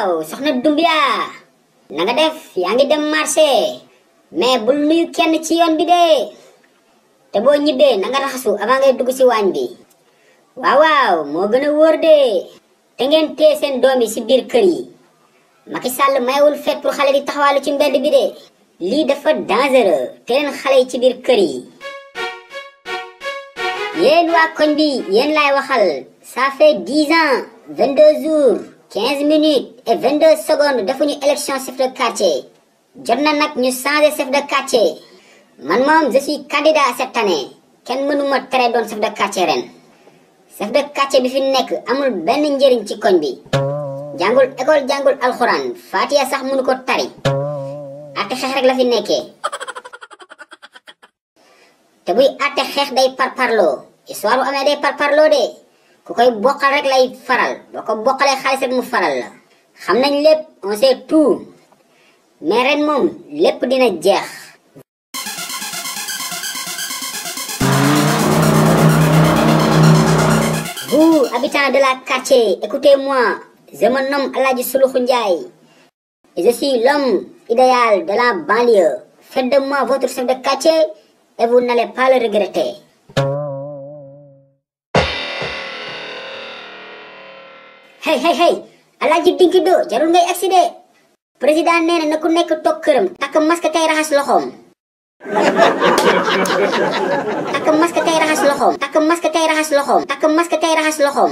waaw soxna Dumbia na nga def yaa ngi dem marché mais bul nuyu kenn ci yoon bi de te boo ñibbee na nga raxasu avant ngay dugg ci waañ bi waaw moo gën a wóor de te ngeen téye seen doom yi ci biir kër yi Macky Sall mayewul fet pour xale di taxawaalu ci mbedd bi de lii dafa dangereux te leen xale yi ci biir kër yi yéen waa koñ bi yéen laay waxal ça fait 10 ans 22 jours 15 minutes et 22 secondes defuñu élection chef de quartier jot na nag ñu changer chef de quartier man moom je suis candidat cette année kenn mënuma tere doon chef de quartier ren chef de quartier bi fi nekk amul benn njëriñ ci koñ bi jàngul école jàngul alxuraan Fatiha sax mënu ko tari ate xeex rek la fi nekkee te buy ate xeex day parparloo histoire bu amee day parparloo de ku koy bokkal rek lay faral boo ko bokkalee xaalis rek mu faral la xam nañ lépp on sait tout mais ren moom lépp dina jeex. Vous, habitants de la quartier, écoutez-moi, je me nomme Aladji Souloukhou Ndiaye et je suis l'homme idéal de la banlieue. Faites de moi votre chef de quartier et vous n'allez pas le regretter. Hey, Aladji Dinkido jarul ngay accident. Président nee na ku nekk toog këram takk masque tey raxas loxoom. takk masque tey raxas loxoom. takk masque tey raxas loxoom. takk masque tey raxas loxoom.